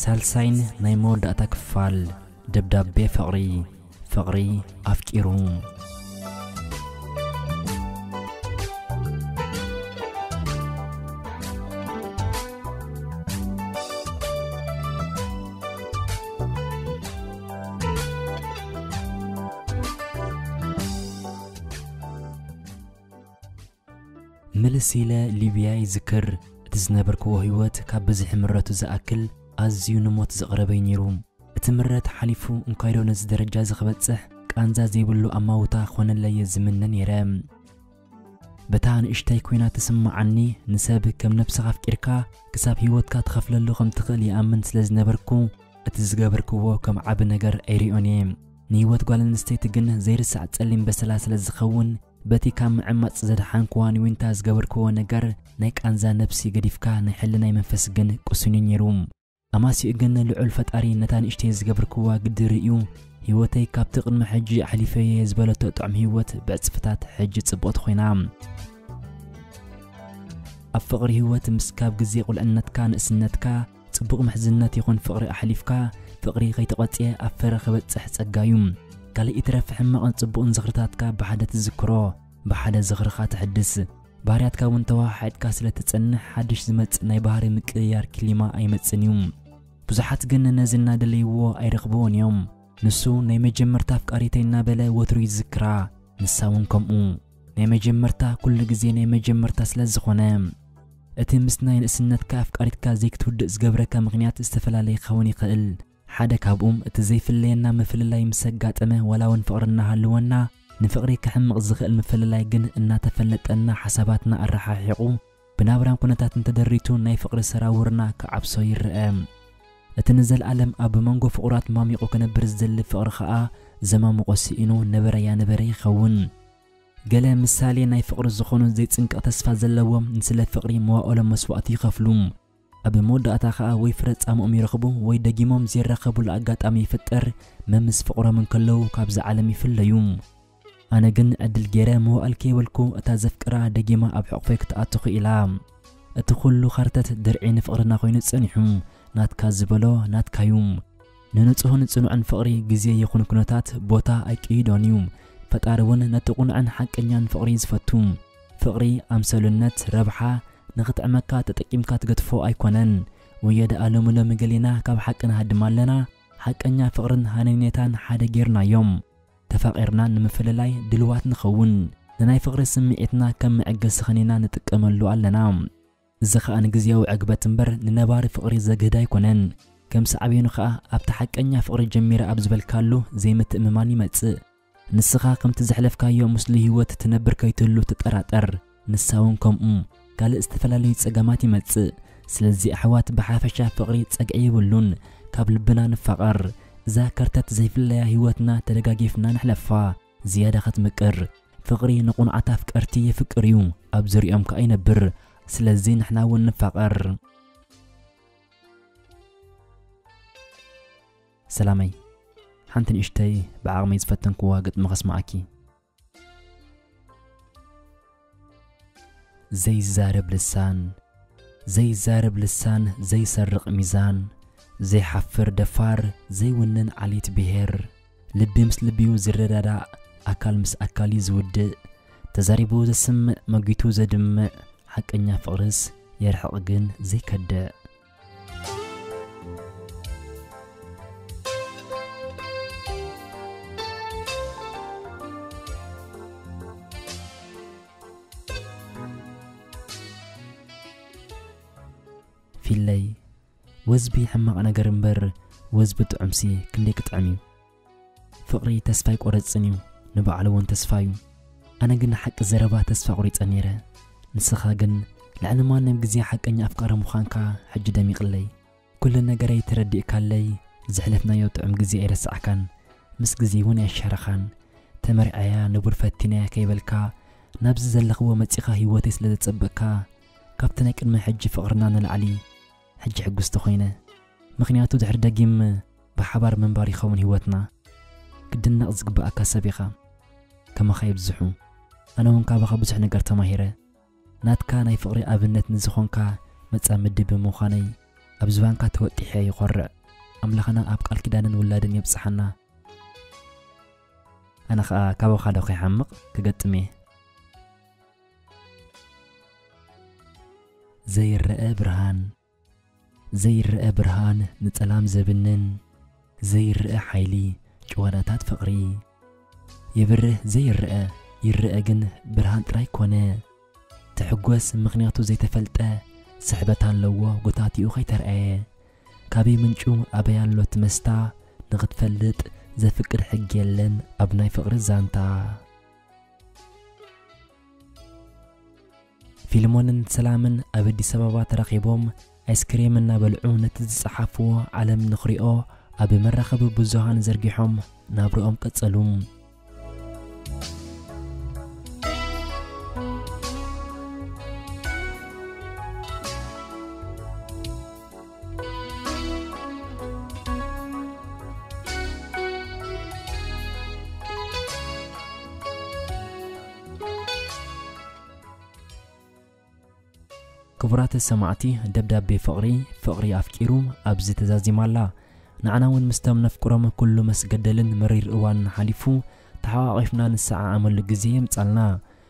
ሳልሳይን ናይ መወዳእታ ክፋል፣ ደብዳቤ ፍቕሪ። ፍቕሪ ኣፍቂሩ። ምልስ ኢለ ሊብያ ይዝክር። እቲ ዝነበርክዎ ህይወት ካብ ብዝሒ ምረቱ ዝኣክል ኣዝዩ ንሞት ዝቐረበይ ነይሩ። እቲ ምረት ሓሊፉ እንኳይዶ ነዚ ደረጃ እዚ ክበጽሕ ቃንዛ ዘይብሉ ኣማውታ ክኾነለይ እየ ዝምነ ነይረ። በታ ንእሽተይ ኮይና ትስምዓኒ፣ ንሰብ ከም ነብስኻ ኣፍቂርካ ክሳብ ህይወትካ ትኸፍለሉ ከም ትኽእል ይኣምን ስለ ዝነበርኩ፣ እቲ ዝገበርክዎ ከም ዓቢ ነገር ኣይሪኦን እየ። ንህይወት ጓል ኣንስተይቲ ግን ዘይርሳዕ ጸሊም በሰላ ስለ ዝኸውን፣ በቲ ካብ ምዕማጽ ዘድሓንክዋ ንዊንታ ዝገበርክዎ ነገር፣ ናይ ቃንዛ ነብሲ ገዲፍካ ናይ ሕልናይ መንፈስ ግን ቅሱን እዩ ነይሩ። ኣማሲኡ ግን ልዑል ፈጣሪ ነታ ንእሽተይ ዝገበርክዋ ግዲ ርእዩ፣ ህይወተይ ካብቲ ቅድሚ ሕጂ ኣሕሊፈየ ዝበለቶ ጥዑም ህይወት ብዕጽፍታት ሕጂ ጽብቕቲ ኮይና። ኣብ ፍቕሪ ህይወት ምስ ካብ ግዜ ቁልዕነትካ ንእስነትካ ጽቡቕ ምሕዝነት ይኹን ፍቕሪ ኣሕሊፍካ፣ ፍቕሪ ከይተቖጽየ ኣብ ፍረ ክበጽሕ ጸጋ እዩ። ካልእ ይትረፍ ሕማቕን ጽቡቕን ዝኽርታትካ ብሓደ ትዝክሮ፣ ብሓደ ዝኽርኻ ተሕድስ። ባህርያትካ እውን ተወሓሒጥካ ስለ ትጸንሕ ሓድሽ ዝመጽእ ናይ ባህሪ ምቅይያር ክሊማ ኣይመጽእን እዩ። ብዙሓት ግን ነዚ እናደለይዎ ኣይረኽብዎን እዮም። ንሱ ናይ መጀመርታ ኣፍቃሪተይ እናበለ ወትሩ ይዝክራ፣ ንሳ እውን ከምኡ። ናይ መጀመርታ ኩሉ ግዜ ናይ መጀመርታ ስለ ዝኾነ። እቲ ምስ ናይ ንእስነትካ ኣፍቃሪትካ ዘይክትውድእ ዝገብረካ ምኽንያት ዝተፈላለየ ክኸውን ይኽእል። ሓደ ካብኡም እቲ ዘይፍለየና ምፍልላይ ምስ ኣጋጠመ ዋላ እውን ፍቕሪ እናሃለወና ንፍቕሪ ክሕምቕ ዝኽእል ምፍልላይ ግን እናተፈለጠና ሓሳባትና ኣረሓሒቑ ብናብራን ኩነታትን ተደሪቱ ናይ ፍቕሪ ሰራውርና ክዓብሶ ይረአ። እቲ ንዘለኣለም ኣብ መንጎ ፍቑራት ማሚቑ ክነብር ዝደሊ ፍቕሪ ኸኣ ዘማምቖ ስኢኑ ነበረ ያነበረ ይኸውን። ገለ ምሳሌ ናይ ፍቕሪ ዝኾኑ ዘይጽንቀቕ ተስፋ ዘለዎም ንስለ ፍቕሪ መዋእሎም መስዋእቲ ይኸፍሉ። ኣብ መወዳእታ ኸኣ ወይ ፍረ ጻምኦም ይረኽቡ ወይ ደጊሞም ዘይራኸቡሉ ኣጋጣሚ ይፍጠር፣ መምስ ፍቕሮም እንከለዉ ካብዛ ዓለም ይፍለዩ። ኣነ ግን ዕድል ገይረ መዋእል ከይበልኩ እታ ዘፍቅራ ደጊማ ኣብ ሕቑፈይ ክትኣቱ ክኢላ። እቲ ኩሉ ኸርተት ድርዒ ንፍቕርና ኮይኑ ጸኒሑ፣ ናትካ ዝበሎ ናትካዩ። ንንጹህን ጽኑዕን ፍቕሪ ግዜ ይኹን ኩነታት ቦታ ኣይቅይዶን እዩ። ፈጣሪ እውን ነቲ ቁኑዕን ሓቀኛን ፍቕሪ ዝፈቱ። ፍቕሪ ኣምሰሉነት፣ ረብሓ፣ ንኽጥዕመካ ተጠቂምካ ትገድፎ ኣይኮነን። ወዮ ደኣ ሎሚ ሎሚ ገሊና ካብ ሓቂ ንሃድም ኣለና። ሓቀኛ ፍቕርን ሃነኔታን ሓደ ጌርናዮም። ተፋቒርና ንምፍልላይ ድልዋት ንኸውን። ንናይ ፍቕሪ ስምዒትና ከም መዐገሲ ኸኒና ንጥቀመሉ ኣለና። እዚ ኸኣ ንግዝያዊ ዕግበት እምበር ንነባሪ ፍቕሪ ዘግህድ ኣይኮነን። ከም ሳዕቤኑ ኸኣ ኣብቲ ሓቀኛ ፍቕሪ ጀሚረ ኣብ ዝበልካሉ ዘይምትእምማን ይመጽእ። ንስኻ ከምቲ ዘሕለፍካዮ ምስሉ ህይወት ትነብር ከይትህሉ ትጠራጠር። ንሳ እውን ከምኡ። ካልእ ዝተፈላለዩ ጸገማት ይመጽእ። ስለዚ ኣሕዋት ብሓፈሻ ፍቕሪ ጸግዒ የብሉን። ካብ ልብና ንፋቐር። እዛ ከርተት ዘይፍለያ ህይወትና ተደጋጊፍና ንሕለፋ። ዝያዳ ክትምቅር። ፍቕሪ ንቑኑዓት ኣፍቀርቲ የፍቅር እዩ። ኣብ ዙርያኦም ከኣ ይነብር። ስለዚ ንሕና እውን ንፋቐር። ሰላመይ፣ ሓንቲ ንእሽተይ ብዓቕመይ ዝፈተንክዋ ግጥሚ ከስምዓኪ። ዘይዛረብ ልሳን፣ ዘይዛረብ ልሳን፣ ዘይሰርቕ ሚዛን፣ ዘይሓፍር ደፋር፣ ዘይውንን ዓሌት ብሄር፣ ልቢ ምስ ልቢዩ ዝረዳዳእ፣ ኣካል ምስ ኣካልዩ ዝውድእ፣ ተዛሪቡ ዘስምዕ፣ መጒቱ ዘድምዕ፣ ሓቀኛ ፍቕርስ የርሕቕ ግን ዘይከድዕ። ፊለይ፣ ወዝቢ ሕማቕ ነገር እምበር፣ ወዝቢ ጥዑምሲ ክንደይ ክጥዕም እዩ። ፍቕሪ ተስፋ ኣይቆረጽን እዩ፣ ንባዕሉ እውን ተስፋ እዩ። ኣነ ግን ሓቂ ዘረባ ተስፋ ቆሪጸ ነይረ። ንስኻ ግን ልዕሊ ማንም ግዜ ሓቀኛ ኣፍቃሪ ምዃንካ ሕጂ ደሚቕለይ። ኩሉ ነገረይ ተረዲእካለይ፣ ዘሕለፍናዮ ጥዑም ግዜ ኣይረሳዕካን፣ ምስ ግዜ እውን ኣይሻረኻን። ተመርዕያ ንቡር ፈቲነያ ከይበልካ፣ ናብዚ ዘለኽዎ መጺኻ ህይወተይ ስለ ዘጸበቕካ፣ ካብቲ ናይ ቅድሚ ሕጂ ፍቕርና ንላዕሊ ሕጂ ሕጉስቲ ኮይነ። ምኽንያቱ ድሕሪ ደጊም ብሓባር ምንባር ይኸውን ህይወትና። ክድነቕ ዝግብኣካ ሰብ ኢኻ። ከማኻ ይብዝሑ። ኣነ እውን ካባኻ ብዙሕ ነገር ተማሂረ። ናትካ ናይ ፍቕሪ ኣብነት ንዝኾንካ መጻምዲ ብምዃነይ ኣብ ዝባንካ ተወጢሐ ይኾርዕ። ኣምላኽና ኣብ ቃል ኪዳንን ውላድን የብጽሓና። ኣነ ኸኣ ካባኻ ዶ ከይሓምቕ ክገጥም እየ። ዘይረአ ብርሃን፣ ዘይረአ ብርሃን ንጸላም ዘብንን፣ ዘይረአ ሓይሊ ጭዋዳታት ፍቕሪ። የብርህ ዘይረአ፣ ይረአ ግን ብርሃን ጥራይ ኮነ። ትሕጎስ ምኽንያቱ ዘይተፈልጠ፣ ስሕበት ኣለዎ ጎታቲኡ ከይተርኣየ። ካበይ ምንጩ ኣበይ ኣሎ እቲ መስታ፣ ንኽትፈልጥ ዘፍቅድ ሕጊ የለን ኣብ ናይ ፍቕሪ ዛንታ። ፊልሞንን ሰላምን ኣብ ኣዲስ ኣበባ ተራኺቦም ኣይስክሬም እናበልዑ ነቲ ዝጸሓፍዎ ዓለም ንኽሪኦ ኣብ መራኸቢ ብዙሃን ዘርጊሖም ናብርኦም ቀጸሉ። ክቡራት ሰማዕቲ፣ ደብዳቤ ፍቕሪ፣ ፍቕሪ ኣፍቂሩ ኣብዚ ተዛዚማ ኣላ። ንዓና እውን ምስቶም ነፍቅሮም ኩሉ መስገደልን መሪር እዋን ሓሊፉ፣ ተሓቋቒፍና ንሰዓዓመሉ ግዜ የምጻልና።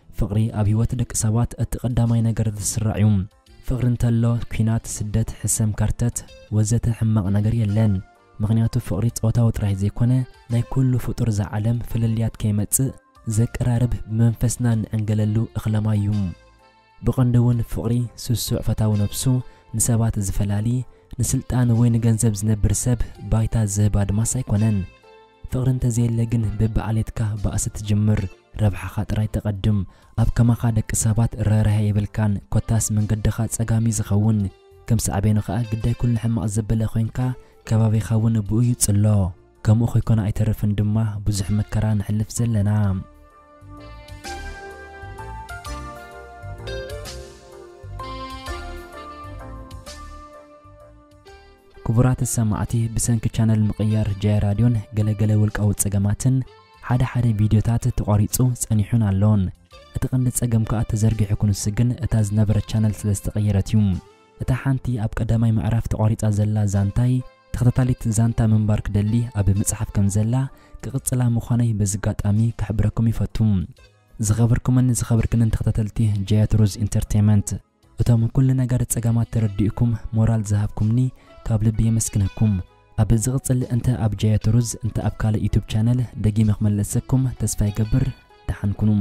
ፍቕሪ ኣብ ህይወት ደቂ ሰባት እቲ ቀዳማይ ነገር ዝስራዕ እዩ። ፍቕሪ እንተሎ፣ ኲናት፣ ስደት፣ ሕሰም፣ ካርተት ወዘተ ሕማቕ ነገር የለን። ምኽንያቱ ፍቕሪ ጾታዊ ጥራይ ዘይኮነ፣ ናይ ኩሉ ፍጡር እዛ ዓለም ፍልልያት ከይመጽእ ዘቀራርብ፣ ብመንፈስና እንዕንገለሉ እኽለ ማይ እዩ። ብቐንዱ እውን ፍቕሪ ስሱዕ ፈታዊ ነብሱ ንሰባት ዝፈላሊ፣ ንስልጣን ወይ ንገንዘብ ዝነብር ሰብ ባይታ ዝህብ ኣድማስ ኣይኮነን። ፍቕሪ እንተዘየለ ግን በብዓሌትካ ባእሲ ትጅምር፣ ረብሓኻ ጥራይ ተቐድም። ኣብ ከማኻ ደቂ ሰባት ርህራሄ የብልካን፣ ኮታስ መንገድኻ ጸጋሚ ዝኸውን። ከም ሳዕቤኑ ኸኣ ግዳይ ኩሉ ሕማቕ ዘበለ ኮይንካ፣ ከባቢኻ እውን ብኡ ይጽሎ። ከምኡ ከይኮነ ኣይተርፍን ድማ ብዙሕ መከራ ንሕልፍ ዘለና። ክቡራት ሰማዕቲ፣ ብሰንኪ ቻነል ምቕያር ጃያ ራድዮን ገለገለ ውልቃዊ ጸገማትን ሓደ ሓደ ቪድዮታት ተቋሪጹ ጸኒሑን ኣሎን። እቲ ቀንዲ ጸገም ከኣ ተዘርጊሑ ክንሱ ግን እታ ዝነበረት ቻነል ስለ ዝተቐየረት እዩ። እታ ሓንቲ ኣብ ቀዳማይ ምዕራፍ ተቋሪጻ ዘላ ዛንታይ፣ ተኸታታሊት ዛንታ ምንባር ክደሊ ኣብ ምጽሓፍ ከም ዘላ ክቕጽላ ምዃነይ በዚ ኣጋጣሚ ክሕብረኩም ይፈቱ። ዝኸበርኩምን ዝኸበርክንን ተኸታተልቲ ጃያት ሩዝ ኢንተርቴይመንት፣ እቶም ኩሉ ነገር ጸገማት ተረዲእኩም ሞራል ዝሃብኩምኒ ካብ ልቢ የመስግነኩም። ኣብ ዝቕጽል እንተ ኣብ ጃያት ሩዝ እንተ ኣብ ካልእ ዩቱብ ቻነል ደጊመ ክመለሰኩም ተስፋ ይገብር። ደሓን ኩኑ።